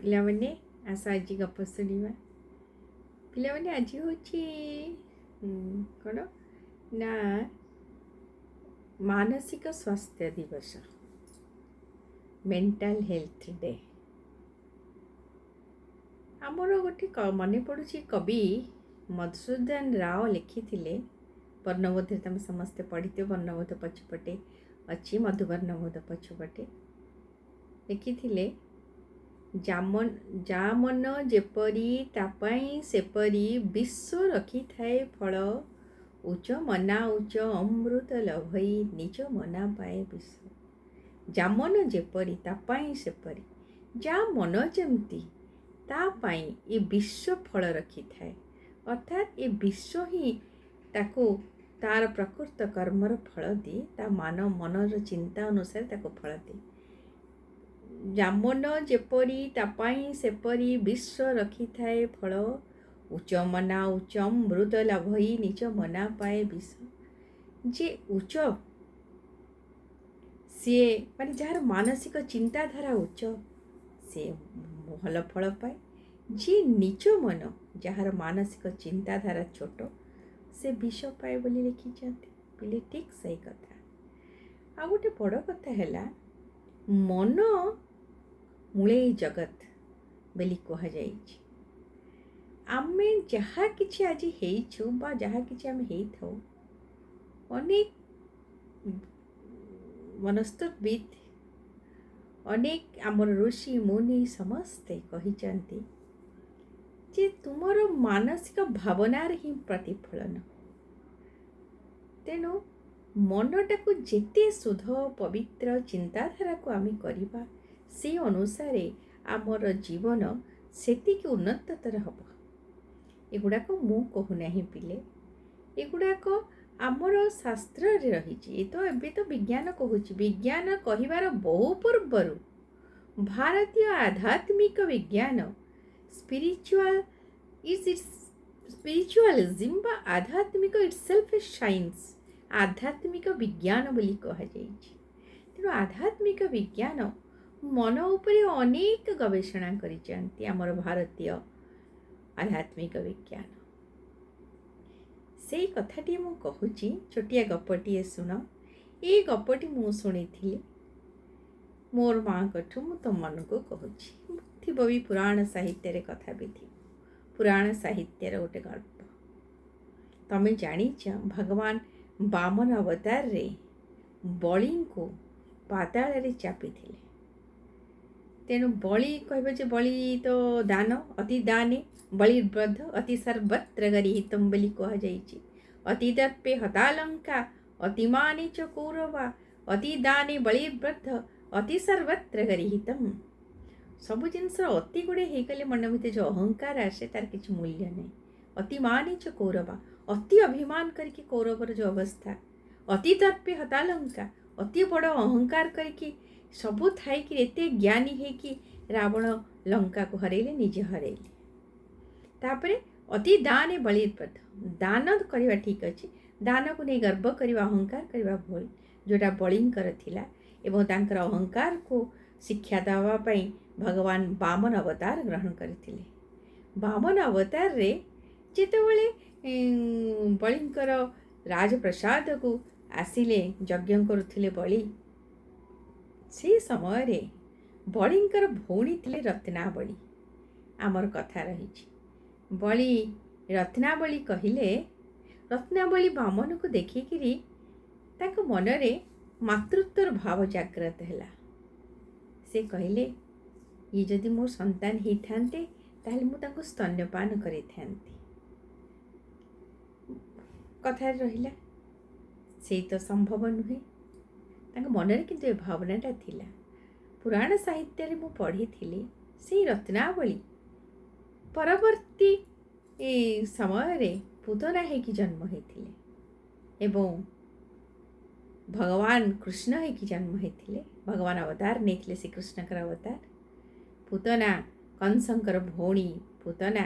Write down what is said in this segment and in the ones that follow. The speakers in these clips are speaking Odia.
ପିଲାମାନେ, ଆସ ଆଜି ଗପ ଶୁଣିବା। ପିଲାମାନେ, ଆଜି ହେଉଛି କ'ଣ ନା ମାନସିକ ସ୍ୱାସ୍ଥ୍ୟ ଦିବସ, ମେଣ୍ଟାଲ ହେଲ୍ଥ ଡେ। ଆମର ଗୋଟେ ମନେ ପଡ଼ୁଛି, କବି ମଧୁସୂଦନ ରାଓ ଲେଖିଥିଲେ ବର୍ଣ୍ଣବୋଧରେ। ତମେ ସମସ୍ତେ ପଢ଼ିଥିବ, ବର୍ଣ୍ଣବୋଧ ପଛପଟେ ଅଛି, ମଧୁବର୍ଣ୍ଣବୋଧ ପଛପଟେ ଲେଖିଥିଲେ, ଯା ମନ ଯେପରି ତା ପାଇଁ ସେପରି ବିଶ୍ୱ ରଖିଥାଏ ଫଳ, ଉଚ୍ଚ ମନା ଉଚ୍ଚ ଅମୃତ ଲଭଇ, ନୀଚ ମନା ପାଏ ବିଷ। ଯା ମନ ଯେପରି ତା ପାଇଁ ସେପରି, ଯା ମନ ଯେମିତି ତା ପାଇଁ ଏ ବିଶ୍ୱ ଫଳ ରଖିଥାଏ। ଅର୍ଥାତ୍ ଏ ବିଶ୍ୱ ହିଁ ତାକୁ ତାର ପ୍ରକୃତ କର୍ମର ଫଳ ଦିଏ, ତା ମନର ଚିନ୍ତା ଅନୁସାରେ ତାକୁ ଫଳ ଦିଏ। ଯା ମନ ଯେପରି ତା ପାଇଁ ସେପରି ବିଶ୍ୱ ରଖିଥାଏ ଫଳ, ଉଚ୍ଚ ମନା ଉଚ୍ଚ ଅମୃତ ଲଭଇ, ନୀଚ ମନା ପାଏ ବିଷ। ଯେ ଉଚ୍ଚ, ସିଏ ମାନେ ଯାହାର ମାନସିକ ଚିନ୍ତାଧାରା ଉଚ୍ଚ, ସିଏ ଭଲ ଫଳ ପାଏ। ଯିଏ ନୀଚ ମନ, ଯାହାର ମାନସିକ ଚିନ୍ତାଧାରା ଛୋଟ, ସେ ବିଷ ପାଏ ବୋଲି ଲେଖିଛନ୍ତି ପିଲେ। ଠିକ୍ ସେଇ କଥା। ଆଉ ଗୋଟେ ବଡ଼ କଥା ହେଲା, ମନ ମୂଳେ ଜଗତ ବୋଲି କୁହାଯାଇଛି। ଆମେ ଯାହା କିଛି ଆଜି ହେଇଛୁ ବା ଯାହା କିଛି ଆମେ ହେଇଥାଉ, ଅନେକ ମନସ୍ତତ୍ତ୍ୱବିତ୍, ଅନେକ ଆମର ଋଷି ମୁନି ସମସ୍ତେ କହିଛନ୍ତି ଯେ ତୁମର ମାନସିକ ଭାବନାର ହିଁ ପ୍ରତିଫଳନ। ତେଣୁ ମନଟାକୁ ଯେତେ ଶୁଦ୍ଧ ପବିତ୍ର ଚିନ୍ତାଧାରାକୁ ଆମେ କରିବା, ସେ ଅନୁସାରେ ଆମର ଜୀବନ ସେତିକି ଉନ୍ନତତର ହେବ। ଏଗୁଡ଼ାକ ମୁଁ କହୁନାହିଁ ପିଲେ, ଏଗୁଡ଼ାକ ଆମର ଶାସ୍ତ୍ରରେ ରହିଛି। ଏ ତ ଏବେ ତ ବିଜ୍ଞାନ କହୁଛି। ବିଜ୍ଞାନ କହିବାର ବହୁ ପୂର୍ବରୁ ଭାରତୀୟ ଆଧ୍ୟାତ୍ମିକ ବିଜ୍ଞାନ, ସ୍ପିରିଚୁଆଲ is it's ସ୍ପିରିଚୁଆଲିଜିମ୍ ବା ଆଧ୍ୟାତ୍ମିକ ଇଟ୍ ସେଲ୍ଫ ଏ ସାଇନ୍ସ, ଆଧ୍ୟାତ୍ମିକ ବିଜ୍ଞାନ ବୋଲି କୁହାଯାଇଛି। ତେଣୁ ଆଧ୍ୟାତ୍ମିକ ବିଜ୍ଞାନ ମନ ଉପରେ ଅନେକ ଗବେଷଣା କରିଛନ୍ତି ଆମର ଭାରତୀୟ ଆଧ୍ୟାତ୍ମିକ ବିଜ୍ଞାନ। ସେଇ କଥାଟି ମୁଁ କହୁଛି, ଛୋଟିଆ ଗପଟିଏ ଶୁଣ। ଏଇ ଗପଟି ମୁଁ ଶୁଣିଥିଲି ମୋର ମାଆଙ୍କଠୁ, ମୁଁ ତୁମମାନଙ୍କୁ କହୁଛି। ଥିବ ବି ପୁରାଣ ସାହିତ୍ୟରେ କଥା ବି ଥିବ, ପୁରାଣ ସାହିତ୍ୟର ଗୋଟେ ଗଳ୍ପ। ତମେ ଜାଣିଛ, ଭଗବାନ ବାମନ ଅବତାରରେ ବଳିଙ୍କୁ ପାତାଳରେ ଚାପିଥିଲେ। ତେଣୁ ବଳି କହିବ ଯେ ବଳି ତ ଦାନ, ଅତି ଦାନେ ବଳିର୍ବଧ ଅତି ସର୍ବତ୍ର ଗରିହିତମ୍ ବୋଲି କୁହାଯାଇଛି। ଅତି ଦର୍ପେ ହତାଲଙ୍କା ଅତିମାନେ ଚ କୌରବା, ଅତି ଦାନେ ବଳିର୍ବଧ ଅତି ସର୍ବତ୍ର ଗରିହିତମ୍। ସବୁ ଜିନିଷ ଅତି ଗୁଡ଼େ ହେଇଗଲେ ମନ ଭିତରେ ଯେଉଁ ଅହଙ୍କାର ଆସେ, ତାର କିଛି ମୂଲ୍ୟ ନାହିଁ। ଅତି ମାନେ ଚ କୌରବା, ଅତି ଅଭିମାନ କରିକି କୌରବର ଯେଉଁ ଅବସ୍ଥା। ଅତି ଦର୍ପେ ହତାଲଙ୍କା, ଅତି ବଡ଼ ଅହଙ୍କାର କରିକି ସବୁ ଥାଇକି ଏତେ ଜ୍ଞାନୀ ହେଇକି ରାବଣ ଲଙ୍କାକୁ ହରେଇଲେ, ନିଜେ ହରେଇଲେ। ତାପରେ ଅତି ଦାନେ ବଳିର୍ବଧ, ଦାନ କରିବା ଠିକ୍ ଅଛି, ଦାନକୁ ନେଇ ଗର୍ବ କରିବା, ଅହଙ୍କାର କରିବା ଭୁଲ, ଯେଉଁଟା ବଳିଙ୍କର ଥିଲା। ଏବଂ ତାଙ୍କର ଅହଙ୍କାରକୁ ଶିକ୍ଷା ଦେବା ପାଇଁ ଭଗବାନ ବାମନ ଅବତାର ଗ୍ରହଣ କରିଥିଲେ। ବାମନ ଅବତାରରେ ଯେତେବେଳେ ବଳିଙ୍କର ରାଜପ୍ରସାଦକୁ ଆସିଲେ, ଯଜ୍ଞ କରୁଥିଲେ ବଳି, ସେ ସମୟରେ ବଳିଙ୍କର ଭଉଣୀ ଥିଲେ ରତ୍ନାବଳୀ। ଆମର କଥା ରହିଛି, ବଳି ରତ୍ନାବଳୀ କହିଲେ, ରତ୍ନାବଳୀ ବାମନକୁ ଦେଖିକିରି ତାଙ୍କ ମନରେ ମାତୃତ୍ୱର ଭାବ ଜାଗ୍ରତ ହେଲା। ସେ କହିଲେ, ଇଏ ଯଦି ମୋ ସନ୍ତାନ ହେଇଥାନ୍ତେ, ତାହେଲେ ମୁଁ ତାଙ୍କୁ ସ୍ତନ୍ୟପାନ କରିଥାନ୍ତି। କଥାରେ ରହିଲା, ସେଇ ତ ସମ୍ଭବ ନୁହେଁ। ତାଙ୍କ ମନରେ କିନ୍ତୁ ଏ ଭାବନାଟା ଥିଲା। ପୁରାଣ ସାହିତ୍ୟରେ ମୁଁ ପଢ଼ିଥିଲି, ସେଇ ରତ୍ନାବଳୀ ପରବର୍ତ୍ତୀ ଏ ସମୟରେ ପୁତନା ହେଇକି ଜନ୍ମ ହେଇଥିଲେ ଏବଂ ଭଗବାନ କୃଷ୍ଣ ହେଇକି ଜନ୍ମ ହେଇଥିଲେ। ଭଗବାନ ଅବତାର ନେଇଥିଲେ, ଶ୍ରୀକୃଷ୍ଣଙ୍କର ଅବତାର। ପୁତନା, କଂସଙ୍କର ଭଉଣୀ ପୁତନା,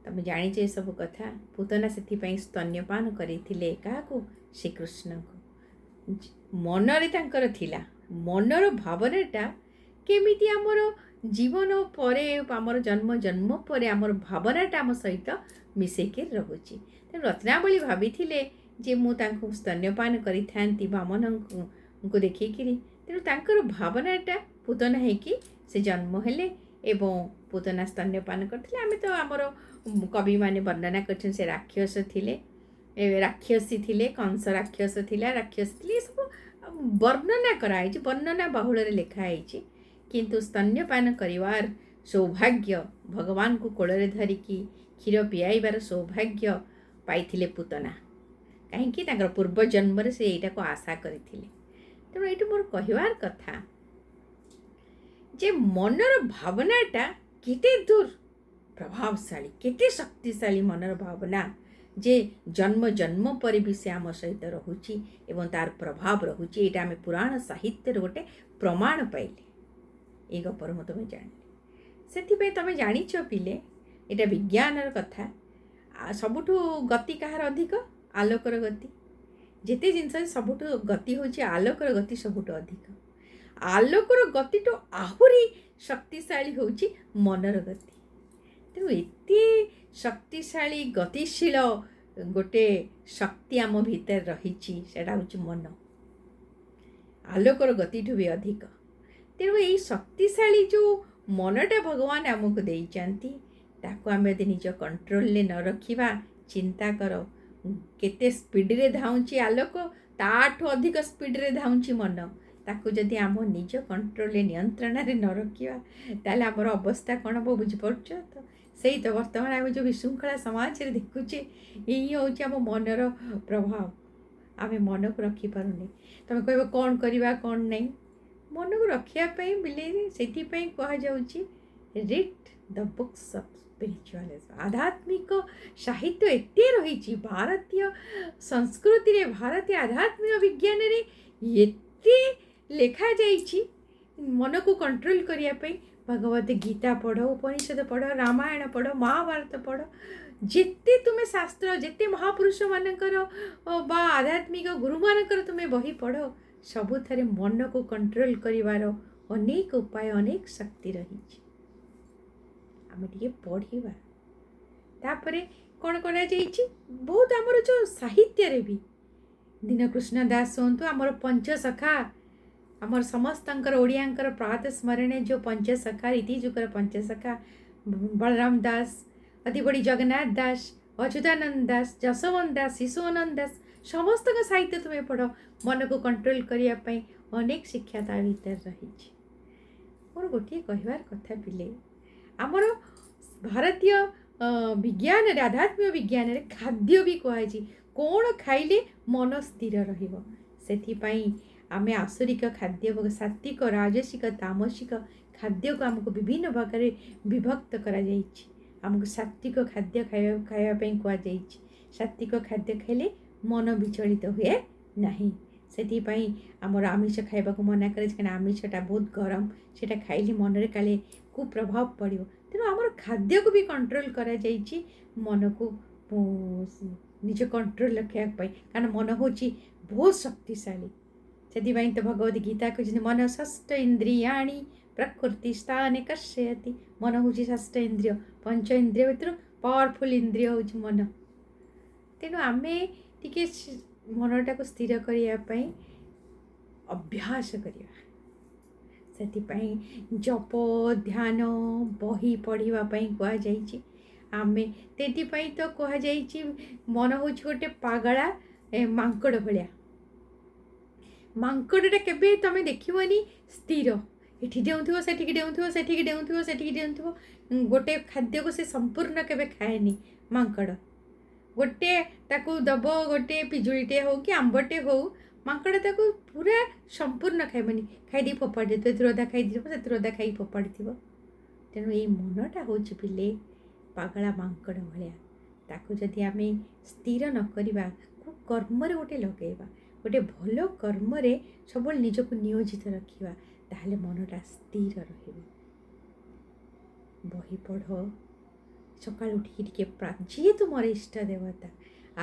ତମେ ଜାଣିଛ ଏସବୁ କଥା। ପୁତନା ସେଥିପାଇଁ ସ୍ତନ୍ୟପାନ କରିଥିଲେ କାହାକୁ? ଶ୍ରୀକୃଷ୍ଣଙ୍କୁ। ମନରେ ତାଙ୍କର ଥିଲା, ମନର ଭାବନାଟା କେମିତି ଆମର ଜୀବନ ପରେ, ଆମର ଜନ୍ମ ଜନ୍ମ ପରେ ଆମର ଭାବନାଟା ଆମ ସହିତ ମିଶେଇକି ରହୁଛି। ତେଣୁ ରତ୍ନାବଳୀ ଭାବିଥିଲେ ଯେ ମୁଁ ତାଙ୍କୁ ସ୍ତନ୍ୟପାନ କରିଥାନ୍ତି ବାମନଙ୍କୁ ଦେଖିକିରି। ତେଣୁ ତାଙ୍କର ଭାବନାଟା ପୂତନା ହେଇକି ସେ ଜନ୍ମ ହେଲେ ଏବଂ ପୂତନା ସ୍ତନ୍ୟପାନ କରିଥିଲେ। ଆମେ ତ ଆମର କବିମାନେ ବର୍ଣ୍ଣନା କରିଛନ୍ତି, ସେ ରାକ୍ଷସ ଥିଲେ, ରାକ୍ଷସୀ ଥିଲେ, କଂସ ରାକ୍ଷସ ଥିଲା, ରାକ୍ଷସୀ ଥିଲେ, ଏସବୁ ବର୍ଣ୍ଣନା କରାହେଇଛି, ବର୍ଣ୍ଣନା ବାହୁଳରେ ଲେଖା ହେଇଛି। କିନ୍ତୁ ସ୍ତନ୍ୟପାନ କରିବାର ସୌଭାଗ୍ୟ, ଭଗବାନଙ୍କୁ କୋଳରେ ଧରିକି କ୍ଷୀର ପିଆଇବାର ସୌଭାଗ୍ୟ ପାଇଥିଲେ ପୂତନା। କାହିଁକି? ତାଙ୍କର ପୂର୍ବ ଜନ୍ମରେ ସେ ଏଇଟାକୁ ଆଶା କରିଥିଲେ। ତେଣୁ ଏଇଠି ମୋର କହିବାର କଥା ଯେ ମନର ଭାବନାଟା କେତେ ଦୂର ପ୍ରଭାବଶାଳୀ, କେତେ ଶକ୍ତିଶାଳୀ ମନର ଭାବନା, ଯେ ଜନ୍ମ ଜନ୍ମ ପରେ ବି ସେ ଆମ ସହିତ ରହୁଛି ଏବଂ ତାର ପ୍ରଭାବ ରହୁଛି। ଏଇଟା ଆମେ ପୁରାଣ ସାହିତ୍ୟର ଗୋଟେ ପ୍ରମାଣ ପାଇଲେ ଏଇ ଗପରୁ ମୁଁ ତୁମେ ଜାଣିଲି। ସେଥିପାଇଁ ତୁମେ ଜାଣିଛ ପିଲେ, ଏଇଟା ବିଜ୍ଞାନର କଥା। ସବୁଠୁ ଗତି କାହାର ଅଧିକ? ଆଲୋକର ଗତି। ଯେତେ ଜିନିଷ ସବୁଠୁ ଗତି ହେଉଛି ଆଲୋକର ଗତି ସବୁଠୁ ଅଧିକ। ଆଲୋକର ଗତିଠୁ ଆହୁରି ଶକ୍ତିଶାଳୀ ହେଉଛି ମନର ଗତି। ତେଣୁ ଏତେ ଶକ୍ତିଶାଳୀ ଗତିଶୀଳ ଗୋଟେ ଶକ୍ତି ଆମ ଭିତରେ ରହିଛି, ସେଇଟା ହେଉଛି ମନ, ଆଲୋକର ଗତିଠୁ ବି ଅଧିକ। ତେଣୁ ଏଇ ଶକ୍ତିଶାଳୀ ଯେଉଁ ମନଟା ଭଗବାନ ଆମକୁ ଦେଇଛନ୍ତି, ତାକୁ ଆମେ ଯଦି ନିଜ କଣ୍ଟ୍ରୋଲରେ ନ ରଖିବା, ଚିନ୍ତା କର କେତେ ସ୍ପିଡ଼ରେ ଧାଉଁଛି ଆଲୋକ, ତାଠୁ ଅଧିକ ସ୍ପିଡ଼ରେ ଧାଉଁଛି ମନ। ତାକୁ ଯଦି ଆମ ନିଜ କଣ୍ଟ୍ରୋଲରେ, ନିୟନ୍ତ୍ରଣରେ ନ ରଖିବା, ତାହେଲେ ଆମର ଅବସ୍ଥା କ'ଣ ହେବ ବୁଝିପାରୁଛ ତ? ସେଇ ତ ବର୍ତ୍ତମାନ ଆମେ ଯେଉଁ ବିଶୃଙ୍ଖଳା ସମାଜରେ ଦେଖୁଛେ, ଏଇ ହେଉଛି ଆମ ମନର ପ୍ରଭାବ। ଆମେ ମନକୁ ରଖିପାରୁନେ। ତୁମେ କହିବ କ'ଣ କରିବା କ'ଣ ନାହିଁ। ମନକୁ ରଖିବା ପାଇଁ ବୋଲି ସେଥିପାଇଁ କୁହାଯାଉଛି read the books of spiritualism. ଆଧ୍ୟାତ୍ମିକ ସାହିତ୍ୟ ଏତେ ରହିଛି ଭାରତୀୟ ସଂସ୍କୃତିରେ, ଭାରତୀୟ ଆଧ୍ୟାତ୍ମିକ ବିଜ୍ଞାନରେ ଏତେ ଲେଖାଯାଇଛି ମନକୁ କଣ୍ଟ୍ରୋଲ କରିବା ପାଇଁ। ଭଗବତ ଗୀତା ପଢ଼, ଉପନିଷଦ ପଢ଼, ରାମାୟଣ ପଢ଼, ମହାଭାରତ ପଢ଼, ଯେତେ ତୁମେ ଶାସ୍ତ୍ର, ଯେତେ ମହାପୁରୁଷମାନଙ୍କର ବା ଆଧ୍ୟାତ୍ମିକ ଗୁରୁମାନଙ୍କର ତୁମେ ବହି ପଢ଼, ସବୁଥିରେ ମନକୁ କଣ୍ଟ୍ରୋଲ କରିବାର ଅନେକ ଉପାୟ, ଅନେକ ଶକ୍ତି ରହିଛି। ଆମେ ଟିକେ ପଢ଼ିବା। ତାପରେ କ'ଣ କରାଯାଇଛି, ବହୁତ ଆମର ଯେଉଁ ସାହିତ୍ୟରେ ବି ଦୀନକୃଷ୍ଣ ଦାସ ହୁଅନ୍ତୁ, ଆମର ପଞ୍ଚସଖା, ଆମର ସମସ୍ତଙ୍କର ଓଡ଼ିଆଙ୍କର ପ୍ରାତଃ ସ୍ମରଣୀୟ ଯେଉଁ ପଞ୍ଚସଖା, ରୀତିଯୁଗର ପଞ୍ଚସଖା, ବଳରାମ ଦାସ, ଅତିବଡ଼ି ଜଗନ୍ନାଥ ଦାସ, ଅଚ୍ୟୁତାନନ୍ଦ ଦାସ, ଯଶୋବନ୍ତ ଦାସ, ଶିଶୁଆନନ୍ଦ ଦାସ, ସମସ୍ତଙ୍କ ସାହିତ୍ୟ ତୁମେ ପଢ଼। ମନକୁ କଣ୍ଟ୍ରୋଲ କରିବା ପାଇଁ ଅନେକ ଶିକ୍ଷା ତା ଭିତରେ ରହିଛି। ମୋର ଗୋଟିଏ କହିବାର କଥା ପିଲେ, ଆମର ଭାରତୀୟ ବିଜ୍ଞାନରେ, ଆଧ୍ୟାତ୍ମିକ ବିଜ୍ଞାନରେ ଖାଦ୍ୟ ବି କୁହାଯାଇଛି କ'ଣ ଖାଇଲେ ମନ ସ୍ଥିର ରହିବ। ସେଥିପାଇଁ ଆମେ ଆସୁରିକ ଖାଦ୍ୟ, ସାତ୍ବିକ, ରାଜସିକ, ତାମସିକ ଖାଦ୍ୟକୁ ଆମକୁ ବିଭିନ୍ନ ପ୍ରକାରରେ ବିଭକ୍ତ କରାଯାଇଛି। ଆମକୁ ସାତ୍ବିକ ଖାଦ୍ୟ ଖାଇବା ପାଇଁ କୁହାଯାଇଛି। ସାତ୍ବିକ ଖାଦ୍ୟ ଖାଇଲେ ମନ ବିଚଳିତ ହୁଏ ନାହିଁ। ସେଥିପାଇଁ ଆମର ଆମିଷ ଖାଇବାକୁ ମନା କରାଯାଇଛି, କାରଣ ଆମିଷଟା ବହୁତ ଗରମ, ସେଇଟା ଖାଇଲେ ମନରେ କାଳେ କୁପ୍ରଭାବ ପଡ଼ିବ। ତେଣୁ ଆମର ଖାଦ୍ୟକୁ ବି କଣ୍ଟ୍ରୋଲ କରାଯାଇଛି ମନକୁ ନିଜ କଣ୍ଟ୍ରୋଲ ରଖିବା ପାଇଁ, କାରଣ ମନ ହେଉଛି ବହୁତ ଶକ୍ତିଶାଳୀ। ସେଥିପାଇଁ ତ ଭଗବତ ଗୀତା କହିଛନ୍ତି ମନ ଷଷ୍ଠ ଇନ୍ଦ୍ରିୟାଣି ପ୍ରକୃତି ସ୍ଥାନେ କର୍ଷୟତି। ମନ ହେଉଛି ଷଷ୍ଠ ଇନ୍ଦ୍ରିୟ, ପଞ୍ଚ ଇନ୍ଦ୍ରିୟ ଭିତରୁ ପାୱାରଫୁଲ୍ ଇନ୍ଦ୍ରିୟ ହେଉଛି ମନ। ତେଣୁ ଆମେ ଟିକେ ମନଟାକୁ ସ୍ଥିର କରିବା ପାଇଁ ଅଭ୍ୟାସ କରିବା। ସେଥିପାଇଁ ଜପ, ଧ୍ୟାନ, ବହି ପଢ଼ିବା ପାଇଁ କୁହାଯାଇଛି। ଆମେ ସେଥିପାଇଁ ତ କୁହାଯାଇଛି ମନ ହେଉଛି ଗୋଟେ ପାଗଳା ମାଙ୍କଡ଼ ଭଳିଆ। ମାଙ୍କଡ଼ଟା କେବେ ତୁମେ ଦେଖିବନି ସ୍ଥିର, ଏଠି ଡେଉଁଥିବ, ସେଠିକି ଡେଉଁଥିବ, ସେଠିକି ଡେଉଁଥିବ, ସେଠିକି ଡେଉଁଥିବ। ଗୋଟେ ଖାଦ୍ୟକୁ ସେ ସମ୍ପୂର୍ଣ୍ଣ କେବେ ଖାଏନି ମାଙ୍କଡ଼। ଗୋଟେ ତାକୁ ଦେବ ଗୋଟେ ପିଜୁଳିଟେ ହେଉ କି ଆମ୍ବଟେ ହେଉ, ମାଙ୍କଡ଼ ତାକୁ ପୁରା ସମ୍ପୂର୍ଣ୍ଣ ଖାଇବନି, ଖାଇଦେଇ ଫୋପାଡ଼ି ଦେଇଥିବ। ଏଥିରୁ ଅଧା ଖାଇଦେଇଥିବ, ସେଥିରୁ ଅଧା ଖାଇକି ଫୋପାଡ଼ିଥିବ। ତେଣୁ ଏଇ ମନଟା ହେଉଛି ପିଲେ ପାଗଳା ମାଙ୍କଡ଼ ଭଳିଆ। ତାକୁ ଯଦି ଆମେ ସ୍ଥିର ନ କରିବା, କର୍ମରେ ଗୋଟେ ଲଗାଇବା, ଗୋଟେ ଭଲ କର୍ମରେ ସବୁବେଳେ ନିଜକୁ ନିୟୋଜିତ ରଖିବା, ତାହେଲେ ମନଟା ସ୍ଥିର ରହିବ। ବହି ପଢ଼, ସକାଳୁ ଉଠିକି ଟିକେ ଯିଏ ତୁମର ଇଷ୍ଟ ଦେବତା,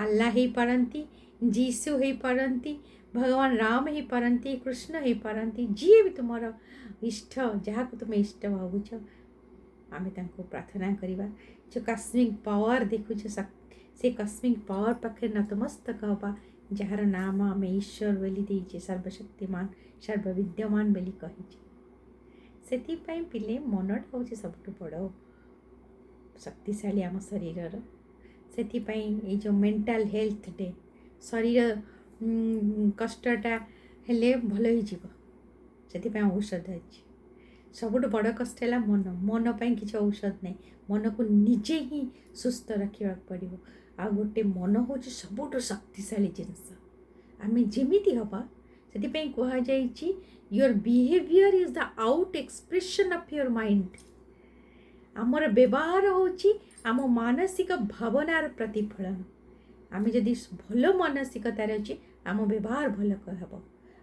ଆଲ୍ଲା ହେଇପାରନ୍ତି, ଯୀଶୁ ହେଇପାରନ୍ତି, ଭଗବାନ ରାମ ହେଇପାରନ୍ତି, କୃଷ୍ଣ ହେଇପାରନ୍ତି, ଯିଏ ବି ତୁମର ଇଷ୍ଟ, ଯାହାକୁ ତୁମେ ଇଷ୍ଟ ଭାବୁଛ, ଆମେ ତାଙ୍କୁ ପ୍ରାର୍ଥନା କରିବା। ଯେଉଁ କସ୍ମିକ୍ ପାୱାର ଦେଖୁଛ, ସେ କସ୍ମିକ୍ ପାୱାର ପାଖରେ ନତମସ୍ତକ ହେବା, ଯାହାର ନାମ ଆମେ ଈଶ୍ୱର ବୋଲି ଦେଇଛେ, ସର୍ବଶକ୍ତିମାନ ସର୍ବବିଦ୍ୟମାନ ବୋଲି କହିଛେ। ସେଥିପାଇଁ ପିଲେ, ମନଟା ହେଉଛି ସବୁଠୁ ବଡ଼ ଶକ୍ତିଶାଳୀ ଆମ ଶରୀରର। ସେଥିପାଇଁ ଏଇ ଯେଉଁ ମେଣ୍ଟାଲ ହେଲ୍ଥ ଡେ, ଶରୀର କଷ୍ଟଟା ହେଲେ ଭଲ ହେଇଯିବ, ସେଥିପାଇଁ ଔଷଧ ଅଛି। ସବୁଠୁ ବଡ଼ କଷ୍ଟ ହେଲା ମନ। ମନ ପାଇଁ କିଛି ଔଷଧ ନାହିଁ, ମନକୁ ନିଜେ ହିଁ ସୁସ୍ଥ ରଖିବାକୁ ପଡ଼ିବ। ଆଉ ଗୋଟେ ମନ ହେଉଛି ସବୁଠୁ ଶକ୍ତିଶାଳୀ ଜିନିଷ। ଆମେ ଯେମିତି ହେବା, ସେଥିପାଇଁ କୁହାଯାଇଛି your behaviour is the out expression of your mind. ଆମର ବ୍ୟବହାର ହେଉଛି ଆମ ମାନସିକ ଭାବନାର ପ୍ରତିଫଳନ। ଆମେ ଯଦି ଭଲ ମାନସିକତାରେ ଅଛି, ଆମ ବ୍ୟବହାର ଭଲ ହେବ,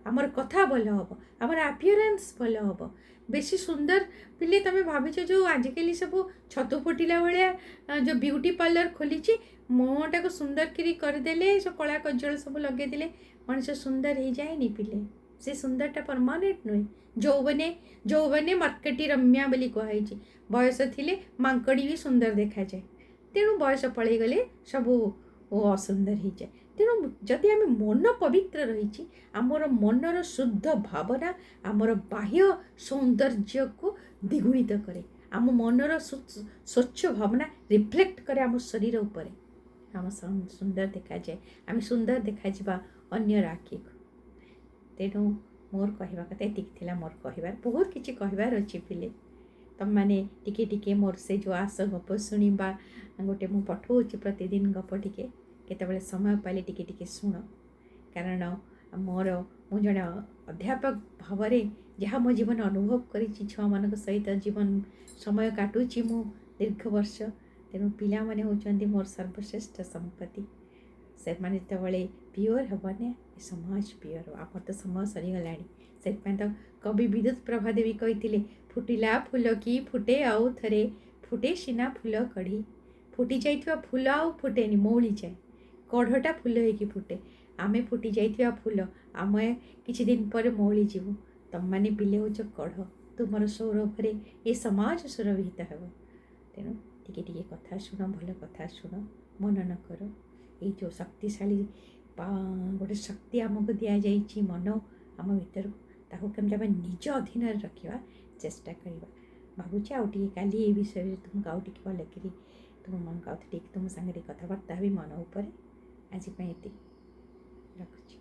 ଆମର କଥା ଭଲ ହେବ, ଆମର ଆପିୟରାନ୍ସ ଭଲ ହେବ। ବେଶୀ ସୁନ୍ଦର ପିଲେ, ତୁମେ ଭାବିଛ ଯେଉଁ ଆଜିକାଲି ସବୁ ଛତୁ ଫୁଟିଲା ଭଳିଆ ଯେଉଁ ବିୟୁଟି ପାର୍ଲର ଖୋଲିଛି, ମୁହଁଟାକୁ ସୁନ୍ଦର କରି କରିଦେଲେ, ସବୁ କଳା କଜ୍ଜଳ ସବୁ ଲଗେଇଦେଲେ ମଣିଷ ସୁନ୍ଦର ହେଇଯାଏନି ପିଲେ। ସେ ସୁନ୍ଦରଟା ପରମାନେଣ୍ଟ ନୁହେଁ। ଯୌବନେ ଯୌବନେ ମର୍କଟି ରମ୍ୟା ବୋଲି କୁହାହେଇଛି। ବୟସ ଥିଲେ ମାଙ୍କଡ଼ି ବି ସୁନ୍ଦର ଦେଖାଯାଏ। ତେଣୁ ବୟସ ପଳେଇଗଲେ ସବୁ ଅସୁନ୍ଦର ହେଇଯାଏ। ତେଣୁ ଯଦି ଆମେ ମନ ପବିତ୍ର ରହିଛି, ଆମର ମନର ଶୁଦ୍ଧ ଭାବନା ଆମର ବାହ୍ୟ ସୌନ୍ଦର୍ଯ୍ୟକୁ ଦ୍ୱିଗୁଣିତ କରେ। ଆମ ମନର ସ୍ୱଚ୍ଛ ଭାବନା ରିଫ୍ଲେକ୍ଟ କରେ ଆମ ଶରୀର ଉପରେ, ଆମ ସୁନ୍ଦର ଦେଖାଯାଏ, ଆମେ ସୁନ୍ଦର ଦେଖାଯିବା ଅନ୍ୟର ଆଖିକୁ। ତେଣୁ ମୋର କହିବା କଥା ଏତିକି ଥିଲା। ମୋର କହିବାର ବହୁତ କିଛି କହିବାର ଅଛି ପିଲେ। ତୁମେମାନେ ଟିକେ ଟିକେ ମୋର ସେ ଯେଉଁ ଆସ ଗପ ଶୁଣିବା ଗୋଟେ ମୁଁ ପଠାଉଛି ପ୍ରତିଦିନ ଗପ, ଟିକେ କେତେବେଳେ ସମୟ ପାଇଲେ ଟିକେ ଟିକେ ଶୁଣ। କାରଣ ମୁଁ ଜଣେ ଅଧ୍ୟାପକ ଭାବରେ ଯାହା ମୋ ଜୀବନ ଅନୁଭବ କରିଛି, ଛୁଆମାନଙ୍କ ସହିତ ଜୀବନ ସମୟ କାଟୁଛି ମୁଁ ଦୀର୍ଘ ବର୍ଷ। ତେଣୁ ପିଲାମାନେ ହେଉଛନ୍ତି ମୋର ସର୍ବଶ୍ରେଷ୍ଠ ସମ୍ପତ୍ତି। ସେମାନେ ଯେତେବେଳେ ପିଓର ହେବନି, ଏ ସମାଜ ପିଓର ହେବ। ଆମର ତ ସମୟ ସରିଗଲାଣି। ସେଥିପାଇଁ ତ କବି ବିଦ୍ୟୁତ ପ୍ରଭା ଦେବୀ କହିଥିଲେ, ଫୁଟିଲା ଫୁଲ କି ଫୁଟେ ଆଉ ଥରେ, ଫୁଟେ ସିନା ଫୁଲ କଢ଼ି। ଫୁଟି ଯାଇଥିବା ଫୁଲ ଆଉ ଫୁଟେନି, ମଉଳିଯାଏ। କଢ଼ଟା ଫୁଲ ହେଇକି ଫୁଟେ। ଆମେ ଫୁଟି ଯାଇଥିବା ଫୁଲ, ଆମେ କିଛି ଦିନ ପରେ ମଉଳିଯିବୁ। ତମମାନେ ପିଲେ ହେଉଛ କଢ଼, ତୁମର ସୌରଭରେ ଏ ସମାଜ ସୁରଭିତ ହେବ। ତେଣୁ ଟିକେ ଟିକେ କଥା ଶୁଣ, ଭଲ କଥା ଶୁଣ, ମନନ କର। ଏଇ ଯେଉଁ ଶକ୍ତିଶାଳୀ ଗୋଟେ ଶକ୍ତି ଆମକୁ ଦିଆଯାଇଛି ମନ ଆମ ଭିତରକୁ, ତାକୁ କେମିତି ଆମେ ନିଜ ଅଧୀନରେ ରଖିବା ଚେଷ୍ଟା କରିବା। ଭାବୁଛି ଆଉ ଟିକେ କାଲି ଏ ବିଷୟରେ ତୁମକୁ ଆଉ ଟିକେ ଭଲ କରି ତୁମମାନଙ୍କୁ ଆଉ ଟିକେ ତୁମ ସାଙ୍ଗରେ କଥାବାର୍ତ୍ତା ହେବି ମନ ଉପରେ। ଆଜି ପାଇଁ ଏତିକି, ରଖୁଛି।